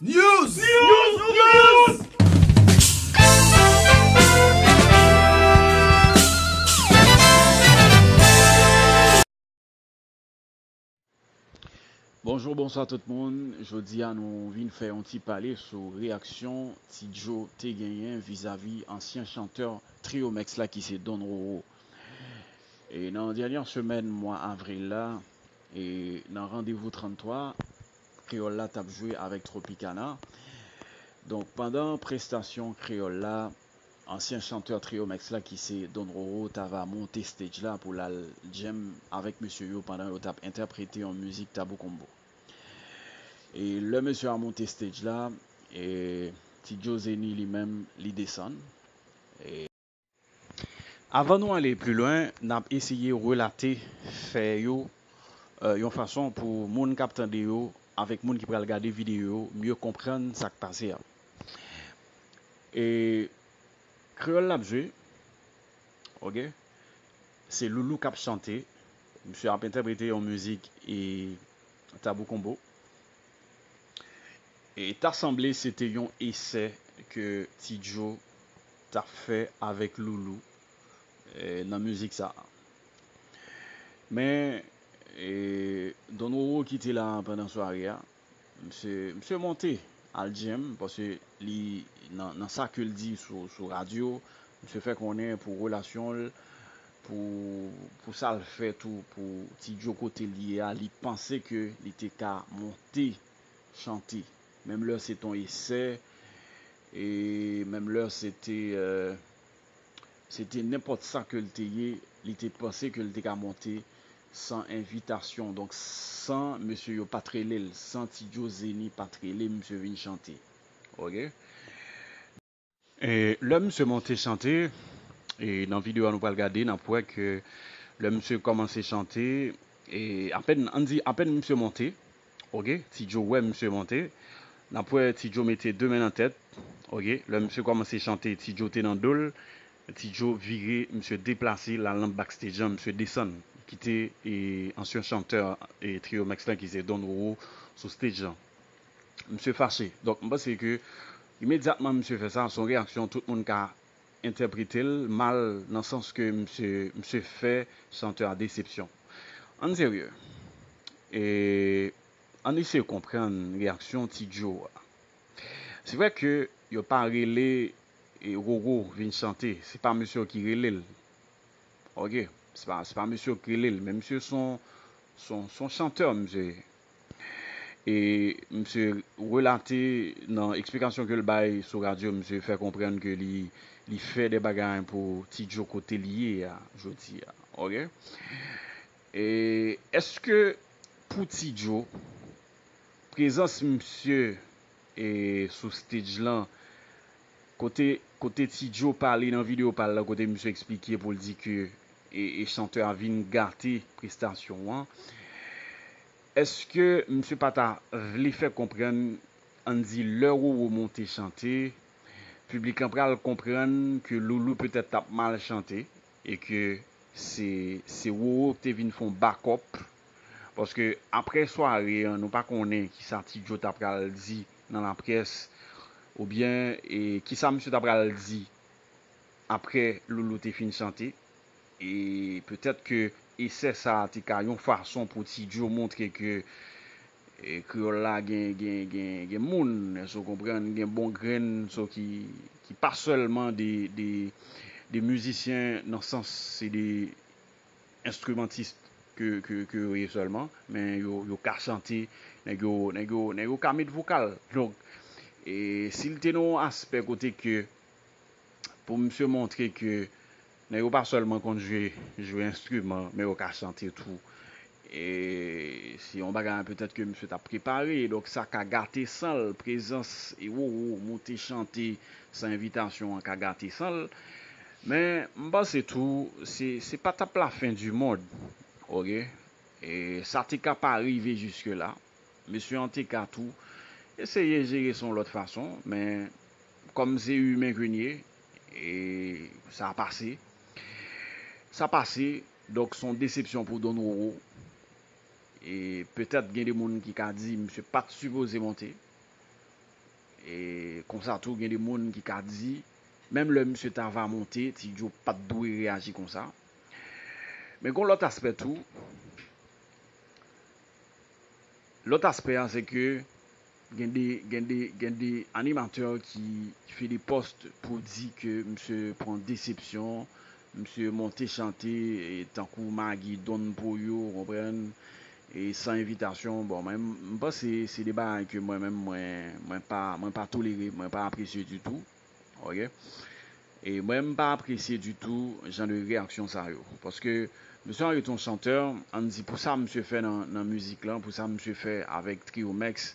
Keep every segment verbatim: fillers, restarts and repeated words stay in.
News! News! News! Bonjou, bonswa tout moun. Jodi a nou vin fè yon ti pale sou reyaksyon Ti Djo te genyen vizavi ansyen chantè Triomex la ki se Don Roro. E nan dènye semèn mwa avril la, e nan Randevou tranntwa, Kreyòl la t ap jwe avèk Tropicana. Donk, pandan prestasyon Kreyòl la, ansyen chantè Triomex la ki se Don Roro t ava monte stage la pou l al jam avèk mesye yo pandan yo t ap entèprete yon mizik Tabou Combo. E lè mesye a monte stage la, e Ti Djo Zeni li menm, li desann. E avan nou ale pli lwen, n ap eseye relate fè yo, e, yon fason pou moun k ap tande yo avèk moun ki pral gade videyo yo mye konprann sa k pase a. E Kreyòl l ap jwe, oke? Se Loulou k ap chante. Misye ap entèprete yon mizik e Tabou Combo. E ta sanble se te yon esè ke Ti Djo t ap fè avèk Loulou, e, nan mizik sa a. Men, e, Don Roro ki te la pandan sware a, misye, misye monte al jam, paske li, nan, nan sa ke l di sou, sou radyo, misye fè konnen pou relasyon l, pou, pou sa l fè tou, pou Ti Djo kote l ye a, li panse ke li te ka monte chante. Menm lè se t on esè, e menm lè se te, e, se te nenpòt sa ke l te ye, li te panse ke l te ka monte san envitasyon. Donk, san mesye yo pa t rele l, san Ti Djo Zeni pa t rele misye vin chante. Oke? E lè misye monte chante, e nan videyo a nou pral gade, n ap wè ke lè misye kòmanse chante, e apèn, ann di, apèn misye monte, oke, Ti Djo wè misye monte, n ap wè Ti Djo mete de men nan tèt, oke, lè misye kòmanse chante, Ti Djo te nan do l, Ti Djo vire, misye deplase, l al nan backstage lan, misye desann, kite, e, ansyen chantè, e, Triomex lan ki se Don Roro sou stage lan. Misye fache. Donk, m panse ke imedyatman misye fè sa, se yon reyaksyon tout moun ka entèprete l mal, nan sans ke misye, misye fè chantè a desepsyon. Ann serye. E ann eseye konprann reyaksyon Ti Djo a. Se vre ke yo pa rele, e, Roro vin chante, se pa mesye yo ki rele l. Oke, se pa, se pa mesye yo ki rele l, men misye se yon, se yon, se yon chantè, misye. E misye relate nan eksplikasyon ke l bay sou radyo, misye fè konprann ke li, li fè de bagay pou Ti Djo kote li ye a, jodi a. Oke? E èske pou Ti Djo, prezans misye, e, sou stage lan, kote, kote Ti Djo pale nan videyo pa l la, kote misye eksplike pou l di ke, e, e chantè a vin gate prestasyon an, èske misye pa ta vle fè konprann, ann di, lè Roro monte chante, piblik lan pral konprann ke Loulou petèt t ap mal chante e ke se, se Roro ki te vin fè yon bakòp. Paske apre sware an, nou pa konnen kisa Ti Djo ta pral di nan laprès, oubyen, e, kisa misye ta pral di apre Loulou te fin chante. E petèt ke esè sa a te ka yon fason pou Ti Djo montre ke, e, kreyòl la gen, gen, gen, gen moun, èske w konprann, gen bon grenn, so ki, ki pa sèlman de, de, de mizisyen nan sans se de enstrimantis ke, ke, ke yo ye sèlman, men yo, yo ka chante, nèg yo, nèg yo, nèg yo ka met vokal. Donk, e, si l te nan yon aspè kote ke pou misye montre ke nèg yo pa sèlman konn jwe, jwe enstriman, men yo ka chante tou. E se yon bagay petèt ke misye t ap prepare, donk sa ka gate san l, prezans e Roro monte chante san envitasyon an ka gate san l. Men m panse tou, se, se pa t ap la fen di mond, oke? E sa te ka pa rive jiske la. Mesye an te ka tou eseye jere sa yon lòt fason, men kòm se imen ke n ye, e sa pase. Sa pase, donk se yon desepsyon pou Don Roro. E petèt gen de moun ki ka di misye pa t sipoze monte. E konsa tou, gen de moun ki ka di, menm lè misye ta va monte, Ti Djo pa t dwe reyaji konsa. Men gon lòt aspè tou. Lòt aspè a, se ke gen de, gen de, gen de animatè ki fè de pòs pou di ke misye pran desepsyon, misye monte chante, e, tankou Maggie, Don Pollo, w konprann, e san envitasyon. Bon, mwen, m panse se de bagay ke mwen menm, mwen, mwen pa, mwen pa tolere, mwen pa apresye ditou. Ok? E mwen, m pa apresye ditou jan de reyaksyon sa yo. Paske misye an rete yon chantè, ann di pou sa misye fè nan, nan mizik lan, pou sa misye fè avèk Trio Mèks,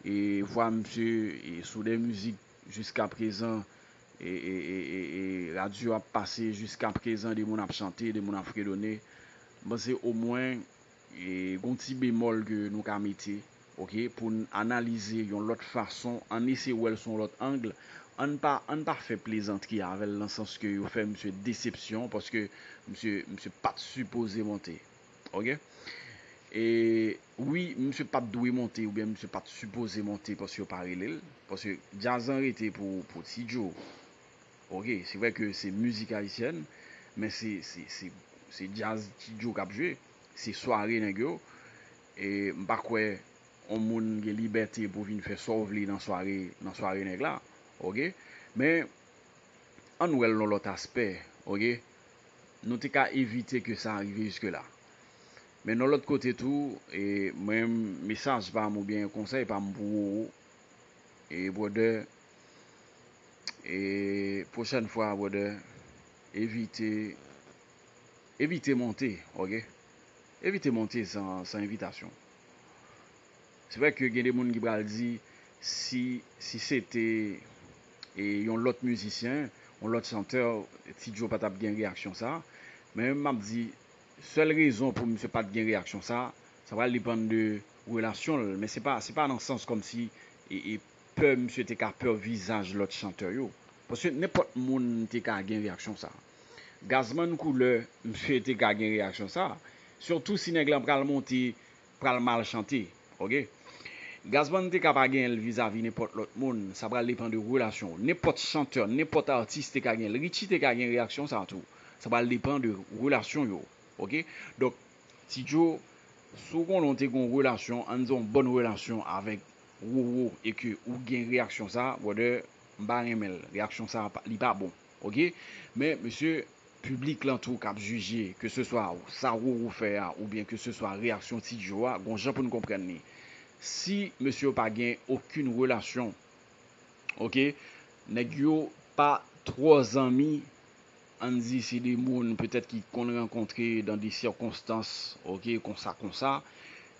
e vwa misye, e sou de mizik jiska prezan, e, e, e, e, e radyo ap pase jiska prezan, de moun ap chante, de moun ap fredone. M panse omwen, e, gon ti bemòl ke nou ka mete, ok, pou n analize yon lòt fason, ann eseye wè l sou yon lòt ang. Ann pa, ann pa fè plezantri avè l nan sans ke yo fè misye desepsyon, paske misye, misye pa t sipoze monte, ok? E wi, misye pa t dwe monte oubyen misye pa t sipoze monte paske yo pa rele l, paske djaz lan rete pou, pou Ti Djo. Ok, se vre ke se mizik ayisyèn, men se, se, se, se djaz Ti Djo k ap jwe, se sware nèg yo. E m pa kwè yon moun gen libète pou vin fè sa w vle nan sware, nan sware nèg la. Ok? Men, ann wè l nan lòt aspè. Ok? Nou te ka evite ke sa rive jiske la. Men nan lòt kote tou, e mwen, mesaj pa m oubyen konsèy pa m pou ou, e brother, e pwochèn fwa, brother, evite, evite monte, ok? Evite monte san, san envitasyon. Se vre ke gen de moun ki pral di, si, si se te, e, yon lòt mizisyen, yon lòt chantè, Ti Djo pa t ap gen reyaksyon sa. Men m ap di, sèl rezon pou misye pa t gen reyaksyon sa, sa pral depann de relasyon l. Men se pa, se pa nan sans kòmsi, e, e pè misye te ka pè vizaj lòt chantè yo. Paske nenpòt moun te ka gen reyaksyon sa. Gazman Koulè, misye te ka gen reyaksyon sa. Sitou si nèg lan pral monte, pral mal chante. Ok? Gazman te ka pa gen l vizavi nenpòt lòt moun. Sa pral depann de relasyon w. Nenpòt chantè, nenpòt atis te ka gen l. Richie te ka gen reyaksyon sa tou. Sa pral depann de relasyon yo. Ok? Donk, Ti Djo, si w konnen w te gen yon relasyon, ann di yon bòn relasyon avèk Roro e ke ou gen reyaksyon sa, brother, m pa renmen l. Reyaksyon sa, pa- li pa bon. Ok? Men, mesye, piblik lan tou k ap jije, ke se swa sa Roro fè a, oubyen ke se swa reyaksyon Ti Djo a, gon jan pou n konprann li. Si mesye yo pa gen okenn relasyon, ok, nèg yo pa twò zanmi, ann di se de moun petèt ki konn rankontre dan de sikonstans, ok, konsa, konsa.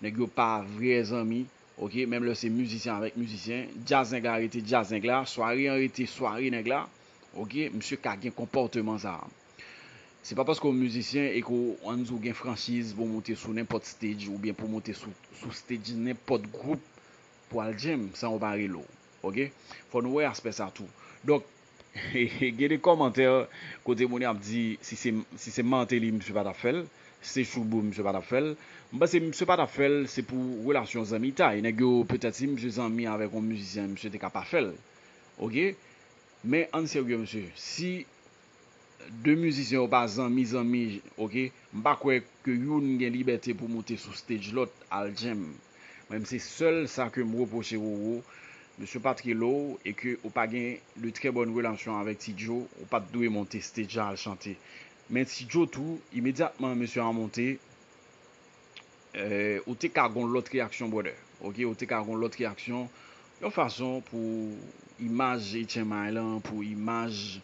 Nèg yo pa vrè zanmi, ok, menm lè se mizisyen avèk mizisyen, djaz nèg la rete djaz nèg la, sware an rete sware nèg la, ok, misye ka gen konpòteman sa a. Se pa paske w mizisyen e ke w, ann di w gen franchiz pou w moute sou nenpòt stage oubyen pou w moute sou, sou stage nenpòt gwoup pou al jam san w pa rele w. Ok? Fò nou wè aspè sa tou. Donk, gen de kòmantè kote moun ap di si se, si se Martelly, misye pa t ap fè l, si se Shoubou, misye pa t ap fè l. M panse misye pa t ap fè l, se pou relasyon zanmitay. Nèg yo, petèt si misye zanmi avèk yon mizisyen, misye te ka pa fè l. Ok? Men ann serye, mesye. Si de mizisyen yo pa zanmi, zanmi, ok, m pa kwè ke youn gen libète pou moute sou stage lòt al jam. Mwen, se sèl sa ke m repwoche Roro. Mesye pa t rele w e ke ou pa gen de trè bòn relasyon avèk Ti Djo, ou pa t dwe monte stage la al chante. Men Ti Djo tou, imedyatman mesye a monte, eh, ou te ka gon lòt reyaksyon, brother. Ok, ou te ka gon lòt reyaksyon. Yon fason pou imaj H M I lan, pou imaj,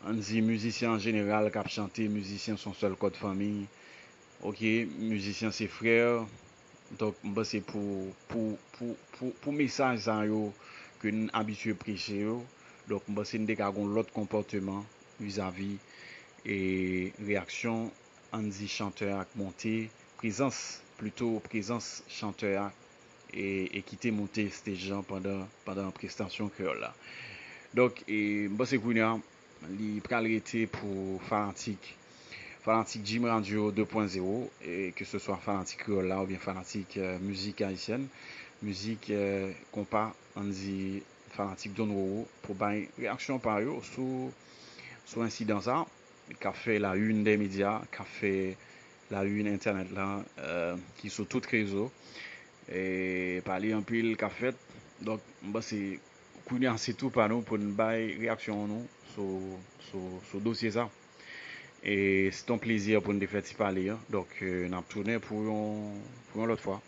ann di, mizisyen an jeneral k ap chante, mizisyen se yon sèl kòd fanmi. Ok, mizisyen se frè. Donk, m panse pou, pou, pou, pou, pou mesaj sa yo ke n abitye preche yo, donk, m panse n te ka gon lòt konpòteman vizavi e reyaksyon ann di chantè a k monte, prezans, plito prezans chantè a e, e ki te moute stage lan pandan, pandan prestasyon kreyòl la. Donk, e, m panse kounye a, li pral rete pou fanatik, fanatik Jim Radio de pwen zewo, e ke se swa fanatik kreyòl la oubyen fanatik, eh, mizik ayisyèn, mizik, eh, konpa, ann di, fanatik Don Roro pou bay reyaksyon pa yo sou, sou ensidan sa k ap fè la une des médias, k ap fè la une entènèt la, euh, ki sou tout rezo. E pale anpil k ap fèt. Donk, m panse kounye a se tou pa nou pou n bay reyaksyon nou sou, sou, sou dosye sa. E se t on plezi pou n te fè ti pale a. Donk, euh, n ap tounen pou yon, pou yon lòt fwa.